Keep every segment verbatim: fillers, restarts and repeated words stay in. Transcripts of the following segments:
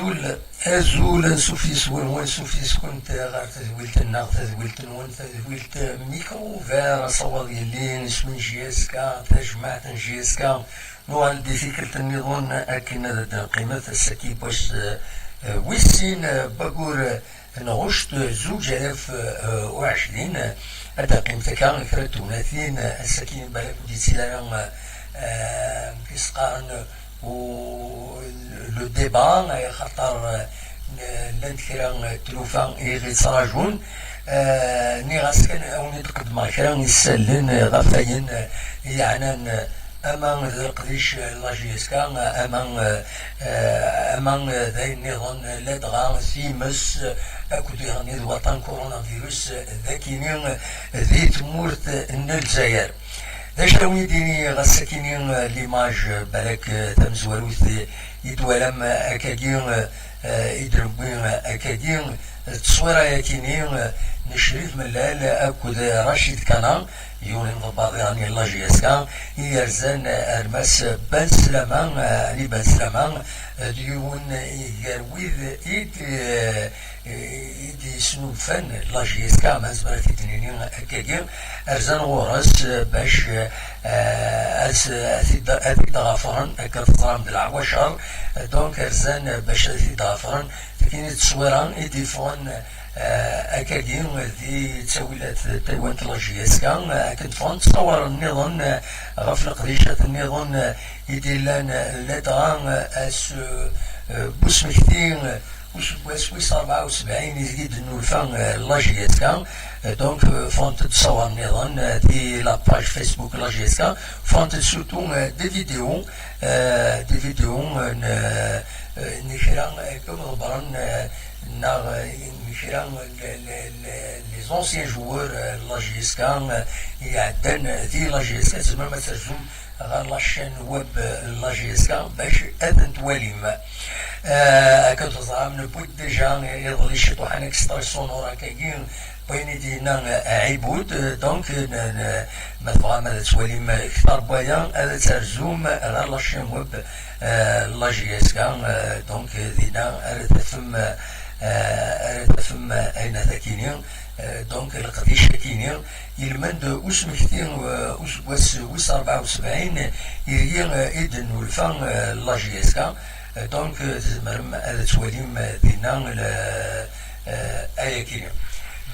Azul, ansuf yes-wen, wansuf yes-kent ɣer tedwilt-nneɣ, tadwilt-nwen, tadwilt Micro Ouvert, asawaḍ yellin isem n J S K, tajmaɛt n J S K. Nuɣal-d i tikkelt nniḍen akken ad d-nqimet ass-agi n wass, eh, wis sin, eh, n waggur, eh, n ɣuct, eh, zuǧ alaf, eh, u ɛecrin, eh, ad d-nqimet akka kra n tewnatin, eh, ass-agi balak ur d-yettili ara, eh, eh, i s-qqaren, u le débat, eh, axaṭer, eh, llant kra n tlufa i ɣ-ittraǧun. Eh, nniɣ-as kan ad wen-id-qeddmeɣ kra n yisallen, eh, ɣef wayen, eh, yeɛnan, eh, ama d leqdic, eh, n la J S K, eh, ama, eh, eh, ama, eh, d ayen nniḍen, eh, ladɣa times, eh, akked iɣenni d waṭṭan coronavirus, eh, d akini, eh, di tmurt, eh, n Lezzayer. D acu ara wen-id-iniɣ ass-akini, eh, l'image, eh, balak, eh, tamezwarut, eh, i d-twalam, eh, akkagi, eh, eh, i d-newwi, eh, akkagi, eh, d tteswira-yakini, eh, n Crif Mellal akked, eh, Racid Kana, yiwen imḍebber diɣen n la J S K, i yerzan, eh, ar Mass Ben Slama, eh, Ali Ben Slama, eh, d yiwen, eh, gar wid i d, eh, i d-yesnulfan la J S K, ma nezmer ad t-id-nini akkagi, rzan ɣur-s, eh, bac, eh, ad s-, ad t-id-, ad t-id-ɣafren, akken teẓram d leɛwacer, eh, donc rzan, eh, bac ad t-id-ɣafren, tagi i d tteswira i d-yeffɣen, eh, akkagi di ttawilat taywant la J S K, eh, akken d-ffɣen ttṣawaren nniḍen, eh, ɣef leqdicat nniḍen, eh, i d-illan, eh, ladɣa, eh, ass, eh, eh, n usmekti, eh, useggas wis rebɛa u sebɛin ideg i d-tennulfa, eh, la J S K. Eh, donc, eh, ffɣent-d ttṣawar nniḍen, eh, di la page Facebook la J S K, ffɣent-d surtout, eh, des vidéos, eh, des vidéos, eh, n, eh, n kra, eh, n yimḍebbren, eh, neɣ, eh, n kra, eh, le, le, le, les anciens joueurs, eh, n la J S K, eh, iɛeddan, eh, di la J S K, tzemrem ad terzum ɣer la chaîne web n la J S K bac ad ten-twalim. Eh, akken teẓram, newwi-d déjà iḍelli ciṭuḥ n extrait sonore akkagi, wayen i d-yenna, eh, Ɛibud. Donc, n-, n-, ma tebɣam ad twalim kter n waya, ad terzum ɣer la chaîne web, eh, n la J S K. Eh, donc, dinna ara tafem, eh, ara tafem ayen akini, eh, donc, leqdic akini. Ilmend usmekti, eh, useggas wis rebɛa u sebɛin, ideg, eh, i d-tennulfa, eh, la J S K. Eh, donc, eh, tzemrem ad twalim, eh, dinna, eh, ayakini.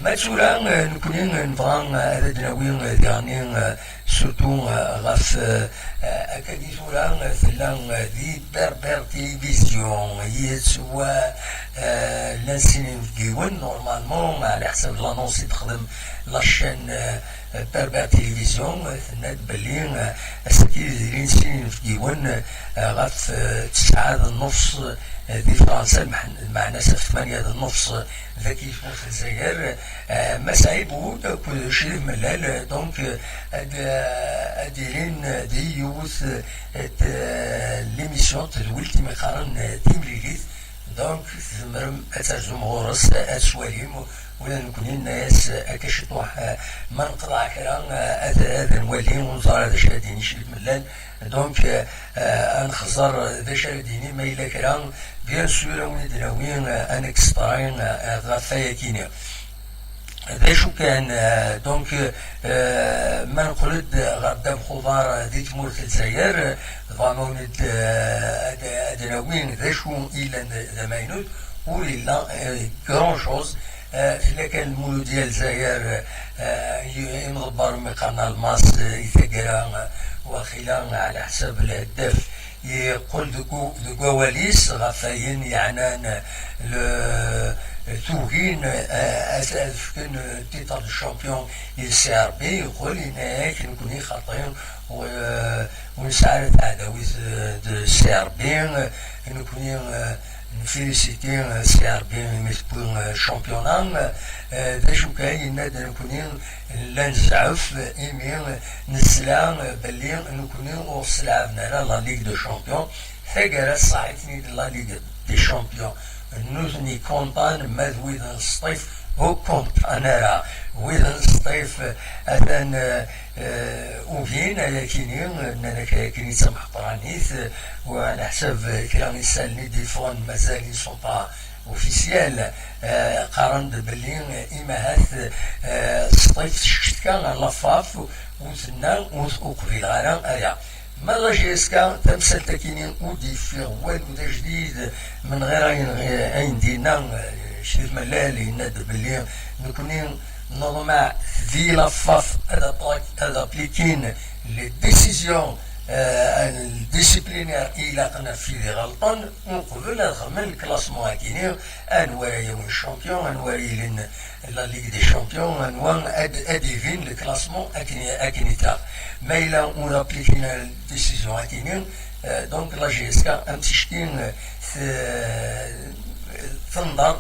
Ma d tura, eh, nekkni, eh, nebɣa, eh, ad d-nawi, eh, diɣen, eh, surtout, eh, ɣef, eh, eh, akkagi tura, eh, tella, eh, di Berbère Télévision, yettwa, eh, llan sin inebgiwen, normalement, ɛla ḥsab l'annonce i d-texdem la chaîne, eh, Berbère Télévision, eh, tenna-d belli, eh, ass-agi d ilin sin inebgiwen, eh, ɣef, eh, tesɛa d nnefṣ, eh, di Fransa, lmeḥn-, lmeɛna-s ɣef tmanya d nnefṣ, eh, dagi tmurt n Lezzayer. Eh, Mass Ɛibud akked Crif Mellal, eh, donc, eh, ad, eh, ad ilin, eh, di yiwet, eh, de, eh, l'émission n tedwilt i mi qqaren, eh, timlilit. Donc, tzemrem ad terzum ɣur-s, ad twalim, ula d nekkni nenna-yas akka ciṭuḥ, eh, ma neqḍeɛ kra, eh, ad, ad nwali, ur neẓri ara d acu ara d-yini Crif Mellal. Donc, eh, eh, ad nexẓer d acu ara d-yini ma yella kra. Bien sûr, ad wen-id-nawi, eh, un extrait, eh, ɣef wayakini. D acu kan, eh, donc, eh, ma neqqel-d ɣer ddabex uḍar, eh, di tmurt n Lezzayer, eh, tebɣam ad wen-id, eh, ad, ad nawi d acu yellan d, d amaynut, ur yella, eh, grand chose. Eh, tella kan Lmuludya Lezzayer, eh, i, imḍebber mi qqaren Almas, eh, i taggara, eh, waqila ɛla ḥsab lheddaf yeqqel deg u-, deg wawal-is ɣef wayen yeɛnan le, tugin, eh, ad, ad fken titre de champion i C R B, yeqqel yenna-yak nekkni xaṭi, eh, ur nesɛi ara taɛdawit, eh, d C R B, nekkni, eh, nfilisiti, eh, C R B imi tewwi, eh, championnat, eh, d acu kan yenna-d nekkni nella nezɛef imi nesla belli nekkni ur s-lɛaben ara la Ligue des Champions. Taggara ṣṣaḥ-iten-id la Ligue des Champions, nutni kontan ma d wid n Sṭif Au contraire, wid n Sṭif, atan, eh, eh, ugin ayakini, nnan-ak ayakini d tamḥeqranit, eh, wa ɛla ḥsab, eh, kra n isallen i d-yeffɣen, mazal ils sont pas officiels, eh, qqaren-d belli, eh, imahat, eh, Sṭif teccetka ɣer Lafaf, ur tenna, ur, ur qbileɣ ara aya. Ma la J S K, tamsalt-akini ur d-yeffiɣ walu d ajdid, menɣir ayen, ayen d-yenna, eh, Crif Mellal, yenna-d belli nekni neḍmeɛ di Lafaf ad apl-, ad aplikin les décisions, eh, disciplinaires i ilaqen ɣef wid iɣelṭen, uqbel ad xedmen le classement akini, anwa ara yawin champion, anwa ara yilin la Ligue des Champions, anwa ad, ad ibin le classement akken, akken yettaf. Ma yella ur aplikin la décision akini, eh, donc la J S K am ticki, eh, t-, tenḍer,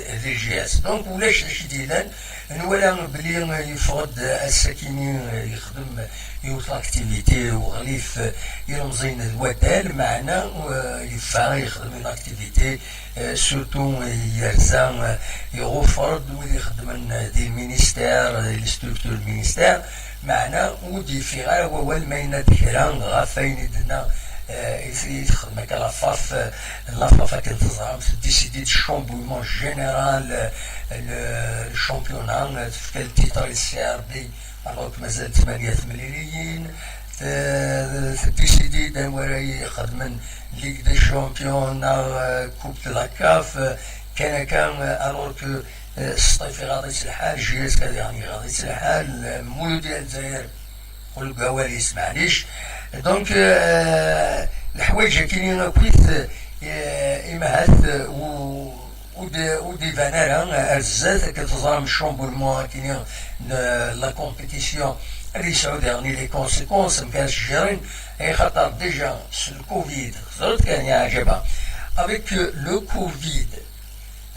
eh, di L G S. Donc ulac d acu i d-yellan, nwala belli, eh, yeffeɣ-d ass-akini, eh, yexdem yiwet l'activité uɣlif, eh, ilemẓiyen d waddal, meɛna, eh, yeffeɣ yexdem une activité, eh, surtout, eh, yerza, eh, iɣuffer-d wid ixeddmen, eh, di ministère, di les structures ministère, meɛna ur d-yeffiɣ ara wawal ma yenna-d kra ɣef ayen i d-tenna, eh, i, i texdem akka Lafaf, eh, Lafaf akken teẓram, décidé de chamboulement général, eh, le, le championnat, eh, tefka le titre i C R B, alors que mazal tmanya temliliyin, t-, teddisidi-d anwa ara ixedmen Ligue des Champions neɣ, euh, Coupe de la CAF, euh, kan akka, euh, alors que, euh, Sṭif iɣaḍ-itt lḥal, J S K diɣen iɣaḍ-itt lḥal, euh, Mulud Lezzayer, qul deg wawal-is, maɛlic. Donc, euh, leḥwayeǧ-akini akkit, euh, imahat, euh, u-, ur d-, ur d-iban ara ar zdat, akken teẓram chamboulement akini n la compétition ad yesɛu diɣen les conséquences, amek ara s-gérin, axaṭer déjà s le Covid, teẓriḍ kan ya Ɛǧaba, avec, euh, le Covid,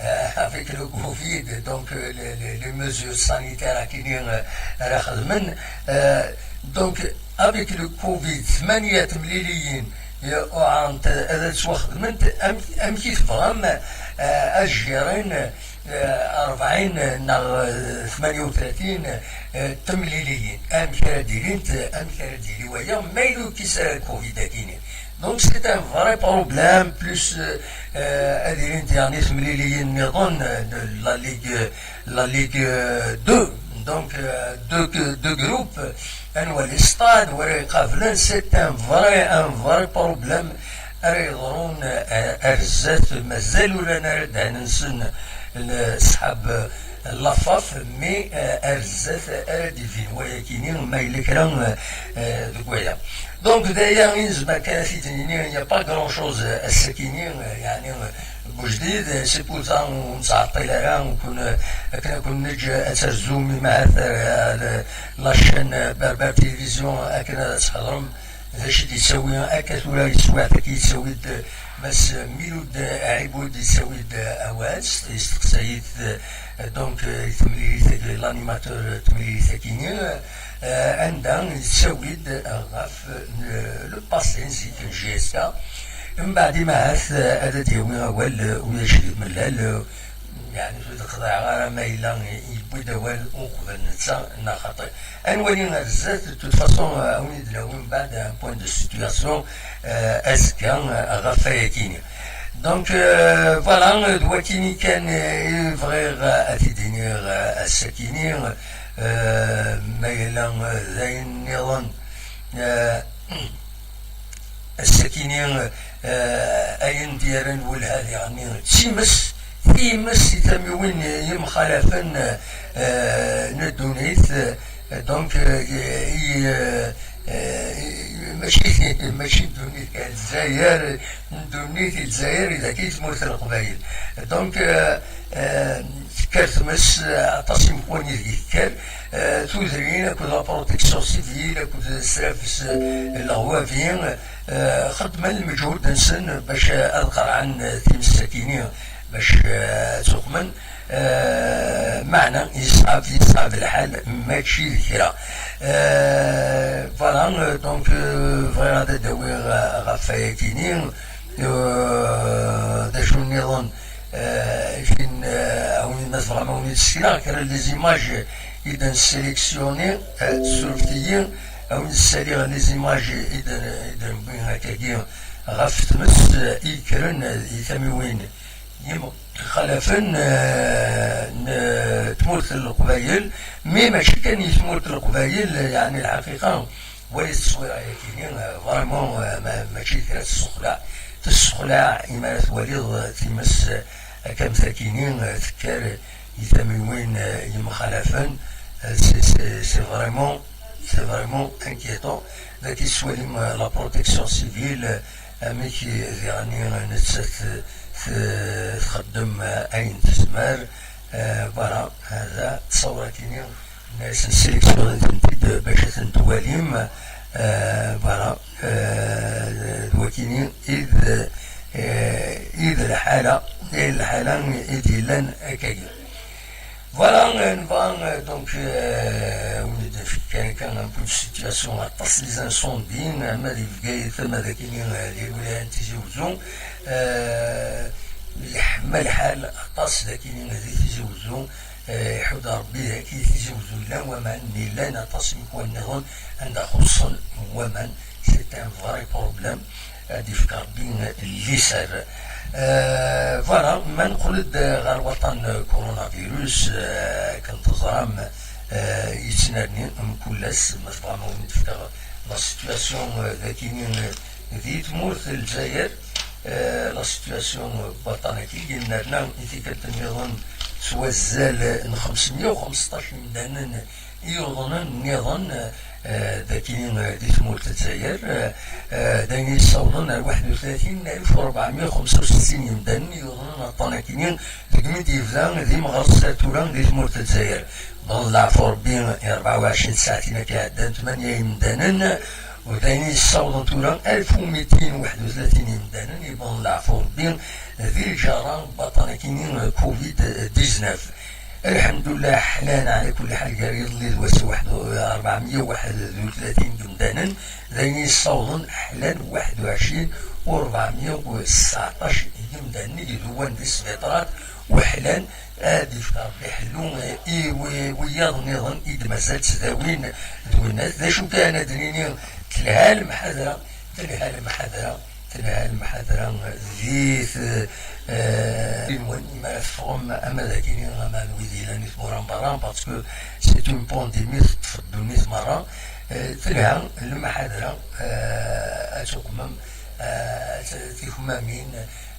euh, avec le Covid, donc, euh, les, les, les mesures sanitaires akini, euh, ara xedmen, euh, donc, avec le Covid, tmanya temliliyin, eh, uɛrent ad ttwaxedment, amek, amek i tebɣam, eh, ad gérin, eh, rebɛin neɣ, eh, tmanya u tlatin, eh, temliliyin? Amek ara d-ilint, amek ara d-yili waya, ma yella ur yekkis ara Covid akini? Donc, c'est un vrai problème, plus, euh, euh, ad ilint, yeɛni, temliliyin nniḍen, euh, de la Ligue, la Ligue, euh, deux. Donc, euh, deux, deux groupes, anwa les stades, wara iqablen, c'est un vrai, un vrai problème. Ara yeḍrun, euh, ar zdat, mazal ur rran ara ddehn-nsen, le, ṣḥab, euh, Lafaf, mais, euh, ar zdat ara d-ibin wayakini, ma yella kra, euh, euh, deg waya. Donc, d aya i nezmer kan ad t-id-nini, il n'y a pas grand-chose, euh, ass-akini, euh, yeɛni, euh, deg ujdid, euh, c'est pour ça ur nettɛeṭṭil ara, ur kun-, euh, akken ad kun-neǧǧ, euh, ad terzum imahat, euh, la chaîne, euh, Berbère Télévision, akken ad tḥeḍrem d acu i d-yettawi akka tura, yeswiɛt akka yettawi-d, euh, Mass Milud Ɛibud yettawi-d, euh, awal, yesteqsa-yi-d, euh, donc, euh, i temlilit, l'animateur, euh, temlilit-akini, euh, anda yettawi-d, euh, ɣef, euh, le passé n zik n J S K. Mbeɛd imahat, euh, ad d-yawi awal, euh, ulac di mellal, euh, yeɛni ur d-qḍiɛeɣ ara ma yella yewwi-d awal uqbel netta neɣ xaṭi. Ad nwali ar zdat, de toute façon, euh, ad wen-id-nawi mbeɛd un point de situation, euh, azekka, euh, ɣef wayakini. Donc, euh, voilà, euh, d wakini kan, euh, i bɣiɣ, euh, ad t-id-iniɣ, euh, ass-akini, euh, ma yella, euh, d ayen nniḍen, euh, ass-akini, euh, ayen d-yerran lwelha diɣenni d times, times i tamiwin yemxalafen, euh, n ddunit, euh, donc, euh, i, euh, euh, mačči, mačči ddunit kan, Lezzayer, ddunit i Lezzayer, i dagi tmurt n Leqbayel. Donc, euh, euh, tekker tmes, euh, aṭas imeqwan i deg tekker, euh, tudrin akked la protection civile akked srafes, euh, leɣwabi, euh, xeddmen lmeǧhud-nsen bac ad qerɛen, euh, times-akini, bac, euh, ad tuqmen, euh, meɛna yeṣɛeb, yeṣɛeb lḥal, mačči d kra. Euh, voilà, euh, donc, euh, bɣiɣ ad d-awiɣ, euh, ɣef wayakini, euh, d acu nniḍen, Euh, fin, euh, a win ma tebɣam a wen-id-sekneɣ kra n les images i d-nessélectionné, euh, surfet-iyi, a wen-id-ssaliɣ les images i d-, i d-newwi akkagi ɣef tmes, euh, i yekkren, euh, i tamiwin yemxalafen, euh, n tmurt n Leqbayel, mais mačči kan i tmurt n Leqbayel, yeɛni lḥaqiqa, wali tteswira-yagi-nni, euh, vraiment, euh, ma-, mačči d kra tessexlaɛ, tessexlaɛ imi ara twaliḍ, euh, times, euh, akka am takini, euh, tekker i tamiwin, euh, yemxalafen, euh, c'est, c'est, c'est vraiment, c'est vraiment inquiétant. Dagi tettwalim, euh, la protection civile, euh, amek i, diɣen, euh, nettat, euh, t-, txeddem, euh, ayen tezmer, euh, voilà, hada ttṣawrat-ini Nna-yasen sélectionné-tent-id bac ad tent-twalim, euh, voilà, euh, d wakini i d, euh, i d lḥala, i d lḥala i d-yellan akkagi. Voilà, euh, nebɣa, euh, donc, euh, wid d-nefk kan, kan un peu de situation, aṭas les incendies, ama di Bgayet, ama d akini, euh, di lwilaya n Tizi Wezzu, euh, yeḥma lḥal aṭas d akini di Tizi Wezzu, Eh, iḥudd Rebbi dagi Tizi Wezzu llan waman, llan aṭas n yimekwan nniḍen anda xuṣṣen waman. C'est un vrai problème. Ad yefk Rebbi liser. Eh, voilà, ma neqqel-d ɣer waṭṭan n coronavirus, eh, akken teẓram, eh, yettnerni mkul ass, ma tebɣam ad wen-d-fkeɣ la situation, eh, dagini, eh, di tmurt n Lezzayer, eh, la situation n waṭṭan-agi, yennerna i tikkelt nniḍen s wazzal n xemsemya u xemseṭṭac imdanen i yuḍnen nniḍen, eh, dagi, eh, di tmurt n Lezzayer, eh, eh, d ayen yessawḍen ar waḥed u tlatin alef u rebɛemya u xemsa u settin imdanen i yuḍnen aṭṭan-agi deg mi d-yebda d imeɣres ar tura di tmurt n Lezzayer. Bḍan leɛfu Rebbi i rebɛa u ɛecrin tsaɛtin akka iɛeddan, tmanya imdanen, u d ayen yessawḍen tura alef u mitin u waḥed u tlatin imdanen i bḍan leɛfu Rebbi di lǧara n waṭṭan-agi covid dix-neuf. Lḥemdullah, ḥlan ɛla kulli ḥal gar yiḍelli d wass-a waḥed u rebɛemya u waḥed u tlatin n yimdanen, d ayen yessawḍen ḥlan waḥed u ɛecrin u rebɛemya u tseɛṭac n yimdanen i iduwan di sbiṭarat, u ḥlan ad yefk Rebbi ḥellu i wi-, wiyaḍ nniḍen i d-mazal ttdawin d winnat. D acu kan ad d-nini, telha lemḥadra, telha lemḥadra, telha lemḥadra di t-, eh, inwen, imi ara teffɣem ama d akini, ama d wid yellan di tmura n berra, parce que c'est une pandémie teṭṭef ddunit merra. Eh, telha lemḥadra, eh, ad tuqmem, eh, t-, tikmamin,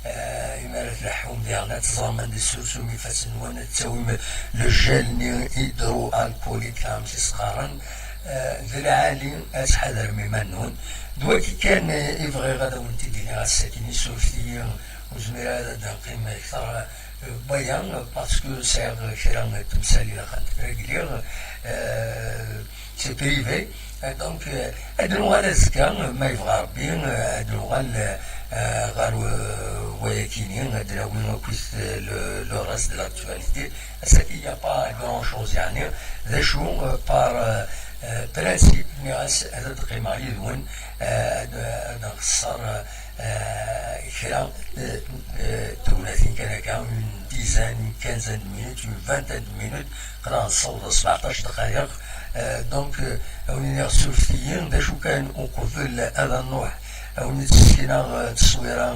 eh, imi ara tleḥḥum diɣen, ad teẓrem anda tessursum ifassen-nwen, ad tawim le gel-nni hydroalcoolique, am s-qqaren, eh, d lɛali ad tḥadrem iman-nwen. D wagi kan, eh, i bɣiɣ ad awen-t-id-iniɣ ass-agi, surfet-iyi, ur zmireɣ ad d-neqqim akteṛ, eh, n waya, parce que sɛiɣ kra n temsal ilaq ad rregliɣ, eh, c'est privé. Eh, donc, eh, ad nuɣal azekka, ma yebɣa Rebbi, eh, ad nuɣal, eh, ɣer, eh, wayakini, ad nawi akkit, eh, le, le reste de l'actualité. Ass-agi, il n'y a pas grand-chose, yeɛni, d acu, eh, par, eh, eh, principe, nniɣ-as ad d-qqimeɣ yid-wen, eh, ad, ad nqeṣṣer, eh, kra, eh, eh, tegnatin kan akka, une dizaine, une quinzaine de minutes, une vingtaine de minutes, qrib nessaweḍ sbeɛṭac dqayeq. Eh, donc, eh, a wen-iniɣ surfet-iyi, d acu kan uqbel ad nruḥ, a wen-id-ssekneɣ, eh, tteswira,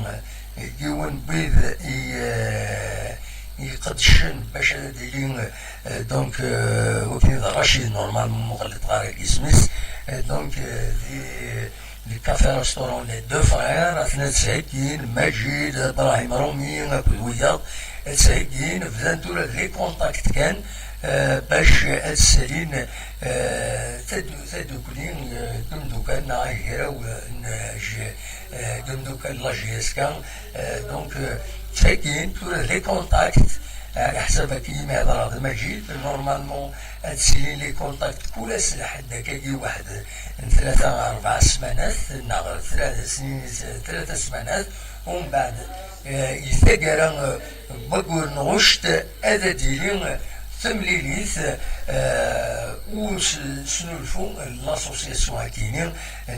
eh, n yiwen n wid i, eh, iqeddcen bac ad d-ili, eh, donc, eh, wakken d Racid, normalement, muqel-d ɣer isem-is. Eh, donc, eh, di, di café restaurant Les Deux Frères, atna ttheggin, Majid, Brahim Rumi, akked wiyaḍ, ttheggin, bdan tura d les contacts kan, eh, bac ad ssalin, eh, taddu-, tadukli, eh, n umdukal neɣ agraw, eh, n, eh, j-, eh, d umdukal n la J S K. Eh, donc, eh, ttheggin tura d les contacts, eh, ɛla ḥsab akken i mi hedreɣ d Majid, normalement, ad ssilin les contacts kul ass lḥedd akkagi waḥed n tlata ɣer rebɛa ssmanat, neɣ tlata snin, tlata ssmanat, umbeɛd, eh, i taggara, eh, n waggur n ɣuct, ad d-yili, eh, Tamlilit, euh, u s- snulfu l'association akini,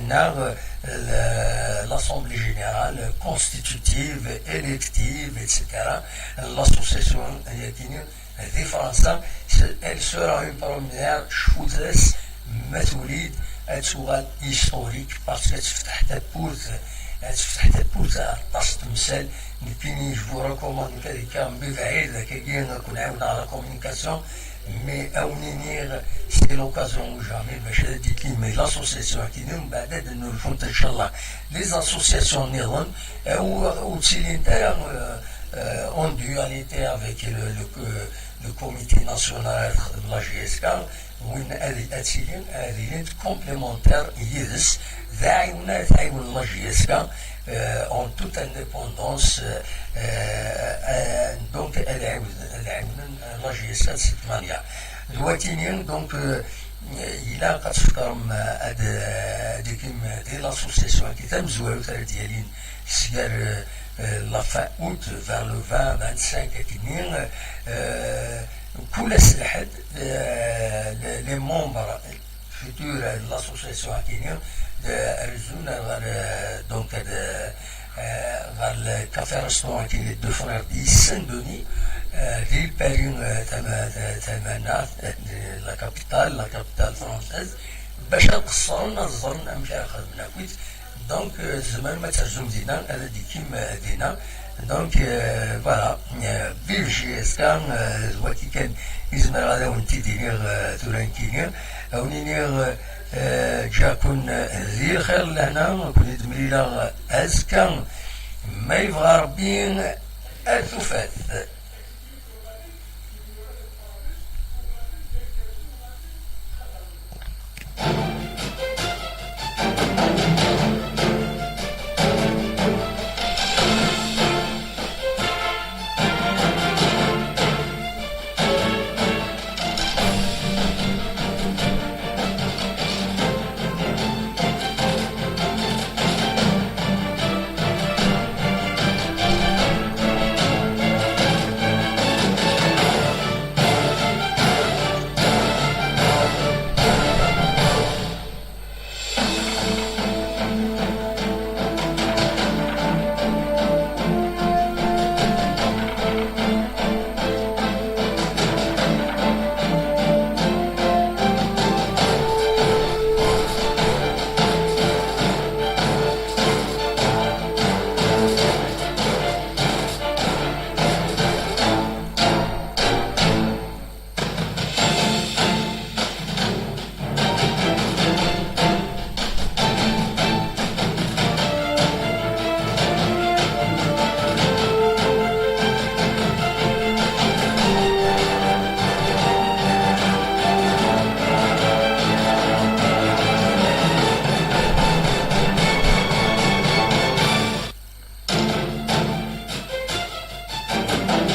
neɣ, euh, l'assemblée générale constitutive, élective, et cetera. L'association akini di Fransa, elle sera une première, cfutas, ma tulid, ad tuɣal historique, parce que ad tefteḥ tawwurt, ad tefteḥ tawwurt aṭas n temsal. Nekkini, je vous recommande, nekk ad ikka mebɛid akkagi ad ken-ɛiwneɣ la communication, mais ad wen-iniɣ, c'est l'occasion ou jamais bac ad d-ikim l'association akini, mbeɛd ad nulfunt inchallah les associations nniḍen, euh, ur ttilint ara, euh, euh, en dualité avec le, le, le comité national de la J S K, win ad ad tilin ad ilint complémentaire yid-s, d aɛiwen ara tɛiwen la J S K, euh, en toute indépendance, euh, euh, donc ad ɛiwnen ad ɛiwnen la J S K de cette manière. D watini, donc, euh, ilaq ad tfekrem, euh, ad ad ikim di l'association akini tamezwarut ara d-yalin sgar, euh, euh, la fin août, vers le vingt, vingt-cinq akini, euh, kul ass lḥedd, euh, les, les membres futurs de l'association akini, euh, rezzun ɣer, euh, donc, euh, euh, ɣer le café restaurant akini Deux Frères di Saint-Denis, euh, di Paris, euh, tama- ta- tama- euh, la capitale, la capitale française, bac ad qeṣṣren, ad ẓren amek ara xedmen akkit. Donc, euh, tzemrem ad terzum dinna, ad d-ikim, euh, dinna. Donc, euh, voilà, euh, vive J S K, euh, d wagi kan i zemreɣ ad awen-t-id-iniɣ, euh, tura nekkini. Ad wen-iniɣ, euh, ǧǧiɣ-ken, euh, di lxir d lehna, ad ken-id-mlileɣ, euh, azekka, ma yebɣa Rebbi, ar tufat.